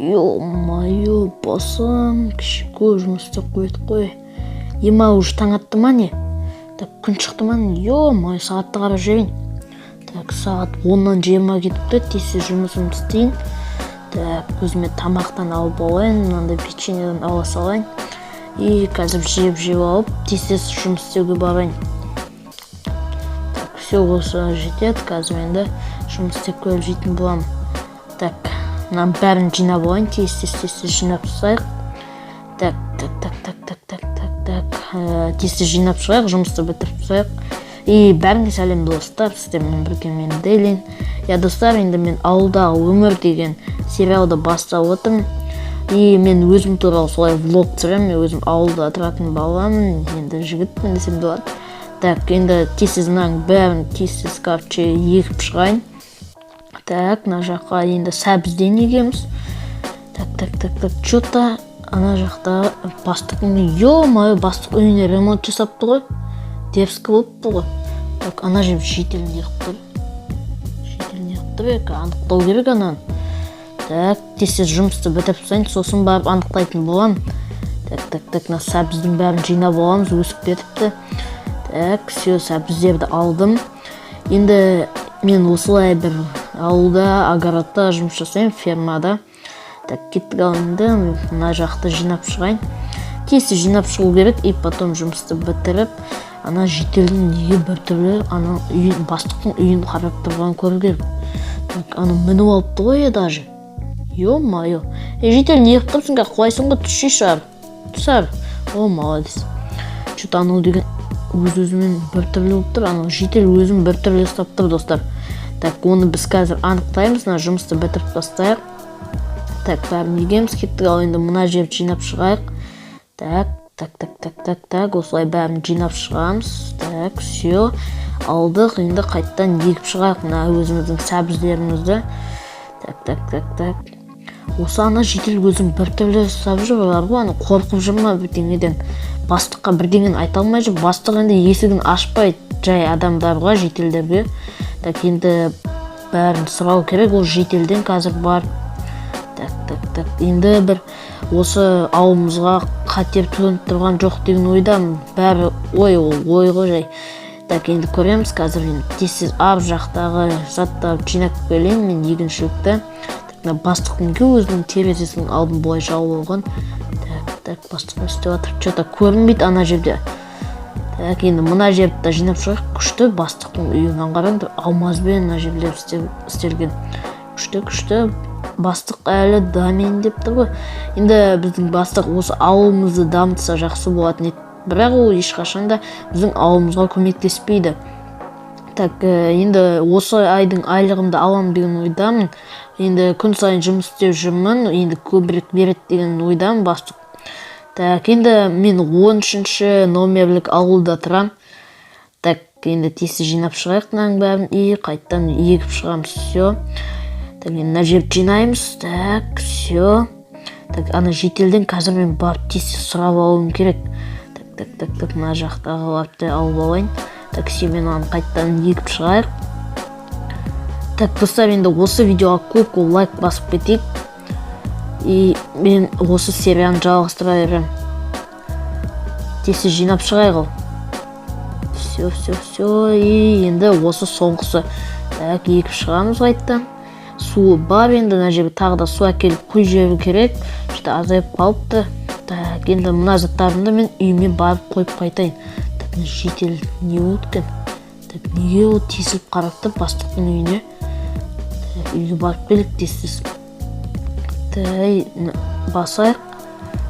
Ё-моё, басым, кеше көп жұмыс істеп қойдық қой. Ема, уже таң атты ма, не? Так, күн шықты ма, не? Ё-моё, сағатты қарап жіберейін. Так, сағат 10-нан 20 кетіпті, тез тез жұмысымды істейін. Так, өзіме тамақтан алып алайын, мынандай печеньеден ала салайын. И қазір жеп алып, тез тез жұмыс істеуге барайын. Так, все, осы жетеді. Қазір енді жұмыс істеп көріп жейтін боламын. Так, мынаның бәрін жинап алайын, тез тез тез тез жинап тастайық. Так, так, так, так, так, так, так, так, тез тез жинап шығайық, жұмысты бітіріп тастайық. И бәріңе сәлем, достар, сіздермен бірге мен, Делин. Я, достар, енді мен «Ауылдағы өмір» деген сериалды бастап отырмын. И мен өзім туралы солай влог түсіремін. Мен өзім ауылда тұратын баламын, енді жігітпін десем де болады. Так, енді тез тез мынаның бәрін тез тез, короче, егіп шығайын. Так, мына жаққа енді сәбізден егеміз. Так, так, так, так, че-то ана жақта бастықтың, ё-моё, бастық үйіне ремонт жасапты ғой, дерзкий болыпты ғой. Так, ана жерде житель неғып тұр? Житель неғып тұр екен? Анықтау керек ананы. Так, тез тез жұмысты бітіріп тастайын, сосын барып анықтайтын боламын. Так, так, так, мына сәбіздің бәрін жинап аламыз, өсіп кетіпті. Так, все, сәбіздерді алдым. Енді мен осылай бір ауылда, огородта жұмыс жасаймын, фермада. Так, кеттік. Ал енді мына жақты жинап шығайын. Тез тез жинап шығу керек и потом жұмысты бітіріп, ана жительдің неге біртүрлі ана үйін, бастықтың үйін қарап тұрғанын көру керек. Так, ана мініп алыпты ғой, е, даже. Ё-моё, е, житель, не қылып тұрсың? Қазір құлайсың ғой, түсшейші ары, түс ары. О, молодец. Че-то анау деген өз өзімен біртүрлі болып тұр, анау житель өзін біртүрлі ұстап тұр, достар. Так, оны біз қазір анықтаймыз, мына жұмысты бітіріп тастайық. Так, бәрін егеміз, кеттік. Ал енді мына жерді жинап шығайық. Так, так, так, так, так, так, осылай бәрін жинап шығамыз. Так, все, алдық. Енді қайтадан егіп шығайық мына өзіміздің сәбіздерімізді. Так, так, так, так, осы ана житель өзін біртүрлі ұстап жүр бар ғой, ана қорқып жүр ма бірдеңеден, бастыққа бірдеңені айта алмай жүр. Бастық енді есігін ашпайды жай адамдарға, жительдерге. Так, енді бәрін сұрау керек ол жительден қазір барып. Так, так, так, енді бір осы ауылымызға қатер төніп тұрған жоқ деген ойдамын. Бәрі ой, ол ой ғой жай. Так, енді көреміз. Қазір енді тез тез ар жақтағы заттарды жинап келейін мен, егіншілікті. Так, мына бастық неге өзінің терезесінің алдын былай жауып алған? Так, так, бастық не істеп жатыр? Че-то көрінбейді ана жерде. Так, енді мына жерді де жинап шығайық. Күшті бастықтың үйі, мынаны қараңдар, алмазбен мына жерлер істелген. Күшті, күшті. Бастық әлі дамиын деп тұр ғой. Енді біздің бастық осы ауылымызды дамытса, жақсы болатын еді, бірақ ол ешқашан да біздің ауылымызға көмектеспейді. Так, енді осы айдың айлығымды аламын деген ойдамын. Енді күн сайын жұмыс істеп жүрмін, енді көбірек береді деген ойдамын бастық. Так, енді мен 13-ші номерлік ауылда тұрамын. Так, енді тез жинап шығайық мынаның бәрін и қайтадан егіп шығамыз. Все, так, енді мына жерді жинаймыз. Так, все. Так, ана жительден қазір мен барып тез тез сұрап алуым керек. Так, так, так, так, мына жақтағыларды алып алайын. Так, семенаны қайтадан егіп шығайық. Так, достар, енді осы видеоға көп көп лайк басып кетейік и мен осы серияны жалғастыра беремін. Тез тез жинап шығайық. Ал все, все, все, и енді осы соңғысы. Так, егіп шығамыз қайтадан. Суы бар, енді мына жерге тағы да су әкеліп құйып жіберу керек, что азайып қалыпты. Так, енді мына заттарымды мен үйіме барып қойып қайтайын. Так, мына житель не болды екен? Так, неге ол тесіліп қарап тұр бастықтың үйіне? Так, үйге барып келейік тез тез. Так, басайық.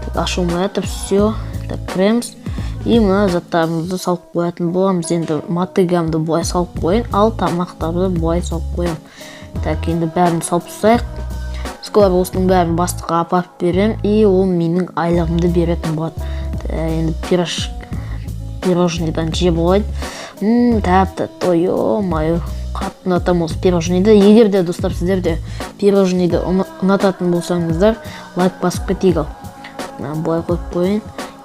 Так, ашылмай жатыр. Все, так, кіреміз и мына заттарымызды салып қоятын боламыз. Енді мотыгамды былай салып қояйын, ал тамақтарды былай салып қоямын. Так, енді бәрін салып тастайық. Скоро осының бәрін бастыққа апарып беремін и ол менің айлығымды беретін болады. Енді пирожныйдан жеп алайын. Тәп тәтті, ё-моё, қатты ұнатамын осы пирожныйды. Егер де, достар, сіздер де пирожныйды ұнататын болсаңыздар, лайк басып кетейік. Ал мынаны былай қойып қояйын.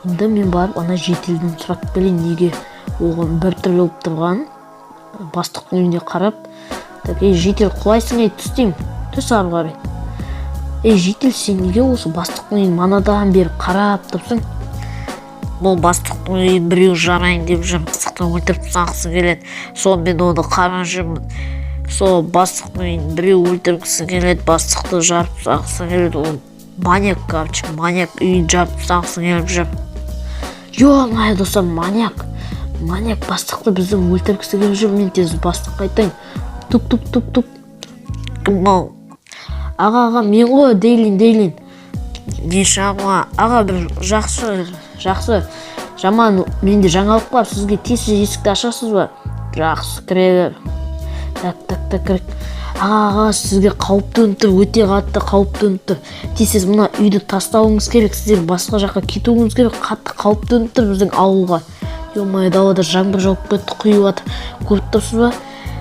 Енді мен барып ана жительден сұрап келейін, неге оған біртүрлі болып тұрғанын, бастықтың үйіне қарап. Так, ей, житель, құлайсың, ей, түс деймін, түс ары қарай. Ей, житель, сен неге осы бастықтың үйін манадан бері қарап тұрсың? Бұл бастықтың үйін біреу жарайын деп жүр, бастықты өлтіріп тастағысы келеді. Сол мен оны қарап жүрмін. Сол бастықтың үйін біреу өлтіргісі келеді, бастықты жарып тастағысы келеді. Ол маньяк, короче, маньяк үйін жарып тастағысы келіп жүр. Ё-моё, достар, маньяк, маньяк бастықты біздің өлтіргісі келіп жүр. Мен тез бастыққа айтайын. Тук, тук, тук, тук. Кім ол? Аға, аға, мен ғой, Дейлин, Дейлин. Не шаруа? Аға, бір жақсы, жақсы, жаман, менде жаңалық бар сізге. Тез есікті ашасыз ба? Жақсы, кіре бер. Так, так, так, кір. Аға, аға, сізге қауіп төніп тұр, өте қатты қауіп төніп тұр. Тез тез мына үйді тастауыңыз керек, сіздер басқа жаққа кетуіңіз керек. Қатты қауіп төніп тұр біздің ауылға. Ё-моё, далада жаңбыр жауып кетті, құйып жатыр, көріп тұрсыз ба?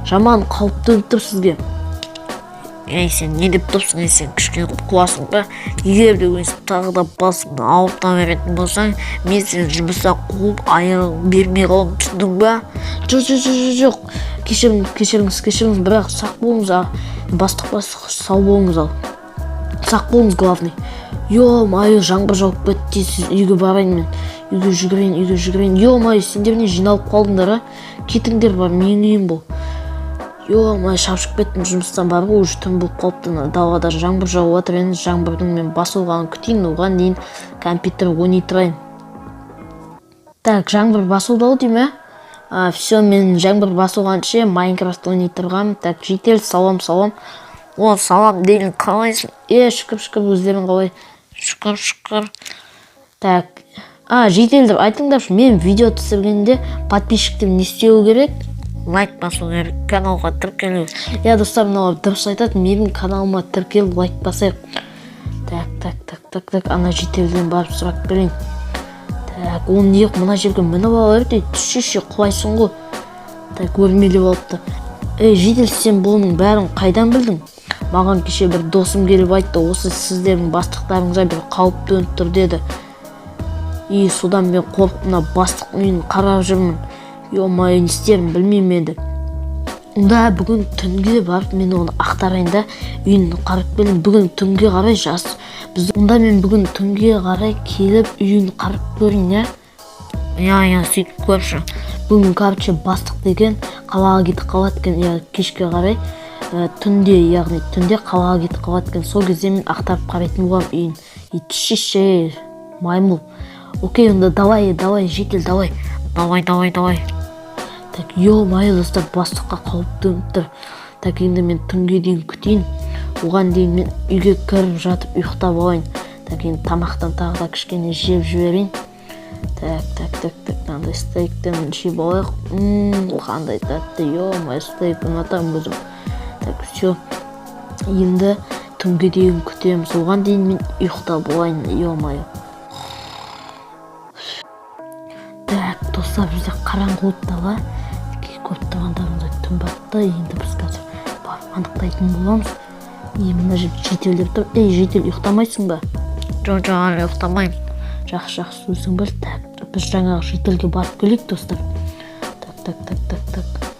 Жаман қауіп төніп тұр сізге. Ей, сен не деп тұрсың? Ей, сен кішкене қуасың ба? Егер де өйстіп тағы да басымды ауырта беретін болсаң, мен сені жұмыстан қуып, айлығыңды бермей қаламын, түсіндің ба? Жоқ, жоқ, жоқ, жоқ, кешіріңіз, кешіріңіз, кешіріңіз, бірақ сақ болыңыз, а, бастық, бастық, сау болыңыз, ал сақ болыңыз, главный. Ё-моё, жаңбыр жауып кетті, тез тез үйге барайын мен, үйге жүгірейін, үйге жүгірейін. Ё-моё, сендер не жиналып қалдыңдар, а? Кетіңдер бар, менің үйім бұл. Ё-моё, шаршап кеттім жұмыстан, бар ғой, уже түн болып қалыпты. Мына далада жаңбыр жауып жатыр. Енді жаңбырдың мен басылғанын күтейін, оған дейін компьютер ойнай тұрайын. Так, жаңбыр басылды ау деймін, а, все, мен жаңбыр басылғанша Майнкрафт ойнай тұрғанмын. Так, житель, салам, салам. О, салам, Дейлин, қалайсың? Е, шүкір, шүкір, өздерің қалай? Шүкір, шүкір. Так, а, жительдер, айтыңдаршы, мен видео түсіргенде подписчиктер не істеуі керек? Лайк басу керек, каналға тіркелу. Иә, достар, мыналар дұрыс айтады. Менің каналыма тіркеліп, лайк басайық. Так, так, так, так, так, ана жительден барып сұрап келейін. Так, ол не мына жерге мініп ала берді? Түсші, құлайсың ғой. Так, өрмелеп алыпты. Ей, житель, сен бұның бәрін қайдан білдің? Маған кеше бір досым келіп айтты, осы сіздердің бастықтарыңызға бір қауіп төніп тұр деді. И содан мен қорқып, мына бастықтың үйін қарап жүрмін. Ё-моё, не істерімді білмеймін енді. Онда бүгін түнге барып мен оны ақтарайын да, үйін қарап келейін бүгін түнге қарай. Жас біз, онда мен бүгін түнге қарай келіп, үйін қарап көрейін, иә? Иә, иә, сөйтіп көрші. Бүгін, короче, бастық деген қалаға кетіп қалады екен, иә, кешке қарай, түнде, яғни түнде қалаға кетіп қалады екен. Сол кезде мен ақтарып қарайтын боламын үйін. И түсші, маймыл. Окей, онда давай, давай, житель, давай. Давай, давай, давай. Так, ё-моё, достар, бастыққа қауіп төніп тұр. Так, енді мен түнге дейін күтейін, оған дейін мен үйге кіріп жатып ұйықтап алайын. Так, енді тамақтан тағы да кішкене жеп жіберейін. Так, так, так, так, мынандай стейктен жеп алайық. Қандай тәтті, ё-моё, стейк ұнатамын өзім. Так, все, енді түнге дейін күтеміз, оған дейін мен ұйықтап алайын, ё-моё. Так, достар, бізде қараңғы болды дала. Көріп тұрғандарыңыздай, түн батты. Енді біз қазір барып анықтайтын боламыз. И мына жерде жительдер тұр. Ей, житель, ұйықтамайсың ба? Жоқ, жоқ, әлі ұйықтамаймын. Жақсы, жақсы, өзің біл. Так, біз жаңағы жительге барып келейік, достар. Так, так, так, так, так.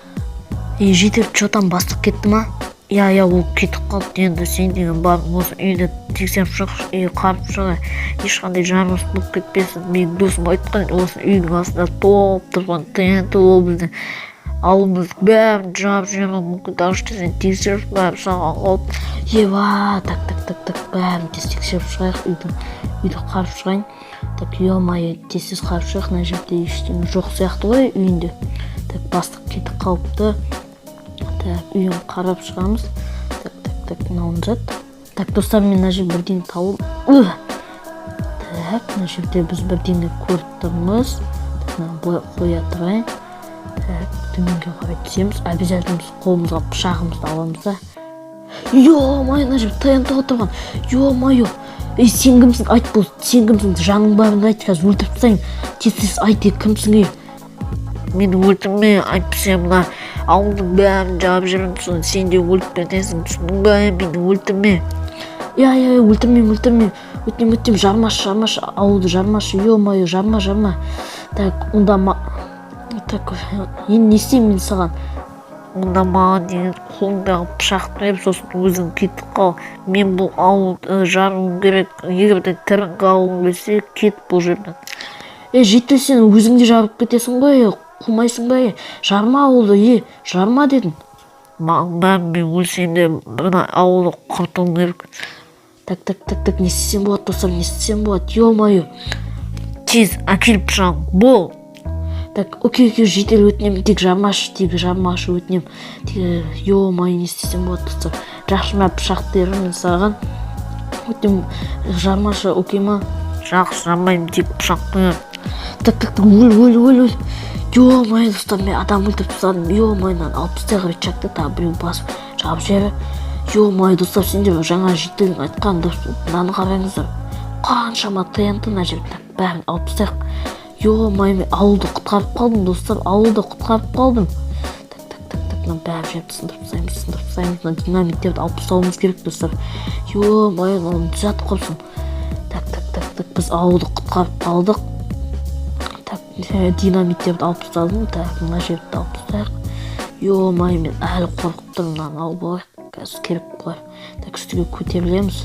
Ей, житель, че там, бастық кетті ма? Иә, иә, ол кетіп қалды. Енді сен деген барып осы үйді тексеріп шықшы, үй қарап шық, ешқандай жарылыс болып кетпесін. Менің досым айтқан, осы үйдің астында толып тұрған ТНТ, ол біздің ауылымыздың бәрін жарып жіберуі мүмкін. Так что сен тексеріп, бәрі саған қалды. Еба, так, так, так, так, бәрін тез тексеріп шығайық, үйді қарап шығайын. Так, ё-моё, тез тез қарап шығайық. Мына жерде ештеңе жоқ сияқты ғой үйінде. Так, бастық кетіп қалыпты. Так, үйін қарап шығамыз. Так, так, так, мынауын зат. Так, достар, мен мына жерде бірдеңе тауып. Так, мына жерде біз бірдеңе көріп тұрмыз. Так, мынаны былай қоя тұрайын. Так, төменге қарай түсеміз. Обязательно біз қолымызға пышағымызды аламыз да. Ё-моё, мына жерде ТНТ отырған. Ё-моё. Ей, сен кімсің? Айт, бұл сен кімсің? Жаның барында айт, қазір өлтіріп тастайын. Тез тез айт, ей, кімсің, ей? Мені өлтірме, әйтпесе мына ауылдың бәрін жарып жіберемін, сосын сен де өліп кетесің, түсіндің ба? Мені өлтірме. Иә, иә, иә, өлтірмеймін, өлтірмеймін. Өтінемін, өтінемін, жармашы, жармашы, ауылды жармашы, ё-моё, жарма, жарма. Так, онда так, енді не істеймін мен саған? Онда маған деген қолыңдағы пышақты бер, сосын өзің кетіп қал. Мен бұл ауылды жаруым керек. Егер де тірі қалғың келсе, кет бұл жерден. Е, житель, сен өзің де жарып кетесің ғой, қумайсың ба? Е, жарма ауылды, е, жарма дедім. Маған бәрі, мен өлсем де, мына ауылды құртуым керек. Так, так, так, так, не істесем болады, достар, не істесем болады? Ё-моё! Тез әкел пышақ, бол. Так, окей, житель, өтінемін, тек жармашы, тек жармашы, өтінемін тек. Ё-моё, не істесем болады, достар? Жақсы, мә, пышақты беремін саған. Өтінемін, жармашы, окей ма? Жақсы, жармаймын, тек пышақты бер. Так, так, так, өл, өл, өл, өл! Ё-моё, достар, мен адам өлтіріп тастадым. Ё-моё, мынаны алып тастайық, рычагты тағы біреу басып жауып жібер. Ё-моё, достар, сендер жаңа жительдің айтқан дұрыс. Мынаны қараңыздар, қаншама ТНТ мына жерде. Так, бәрін алып тастайық. Ё-моё, мен ауылды құтқарып қалдым, достар, ауылды құтқарып қалдым. Так, так, так, так, мына бәрін жерді сындырып тастаймыз, сындырып тастаймыз. Мына динамиттерді алып тастауымыз керек, достар. Ё-моё, мынаны түзетіп құрсын. Так, так, так, так, біз ауылды құтқарып қалдық. Так, динамиттерді алып тастадым. Так, мына жерді алып тастайық. Ё-моё, мен әлі қорқып тұрмын. Мынаны алып алайық, қазір керек болар. Так, үстіге көтерілеміз.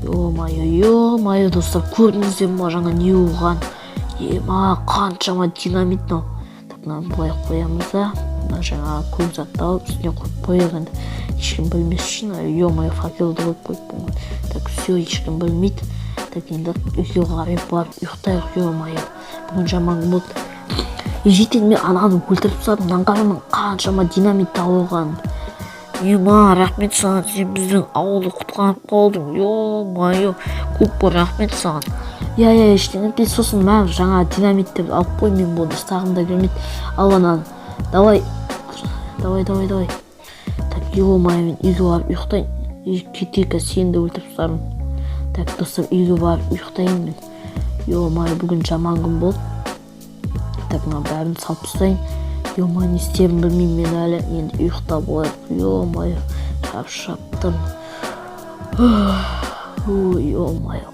Ё-моё, ё-моё, достар, көрдіңіздер ма жаңа не болған? Ема, қаншама динамит мынау! Так, мынаны былай қоямыз да, мына жаңағы көк затты алып, үстіне қойып қояйық енді, ешкім білмес үшін. Ё-моё, факелді қойып қойыппын ғой. Так, все, ешкім білмейді. Так, енді үйге қарай барып ұйықтайық. Ё-моё, бүгін жаман күн болды. Е, житель, мен ананы өлтіріп тастадым. Мынаны қара, қаншама динамит тауып алғанын. Ема, рахмет саған, сен біздің ауылды құтқарып қалдың. Ё-моё, көп рахмет саған. Иә, ештеңе етпейді. Сосын мә, жаңа динамиттерді алып қой, мен бұны ұстағым да келмейді. Ал ананы, давай, давай, давай, давай. Так, ё-моё, мен үйге барып ұйықтайын. Үй, кетейік, сені де өлтіріп тастармын. Так, достар, үйге барып ұйықтайын мен. Ё-моё, бүгін жаман күн болды. Так, мына бәрін салып тастайын. Ё-моё, не істерімді білмеймін мен әлі. Енді ұйықтап алайық. Ё-моё, шаршап тұрмын. Ой, ё-моё.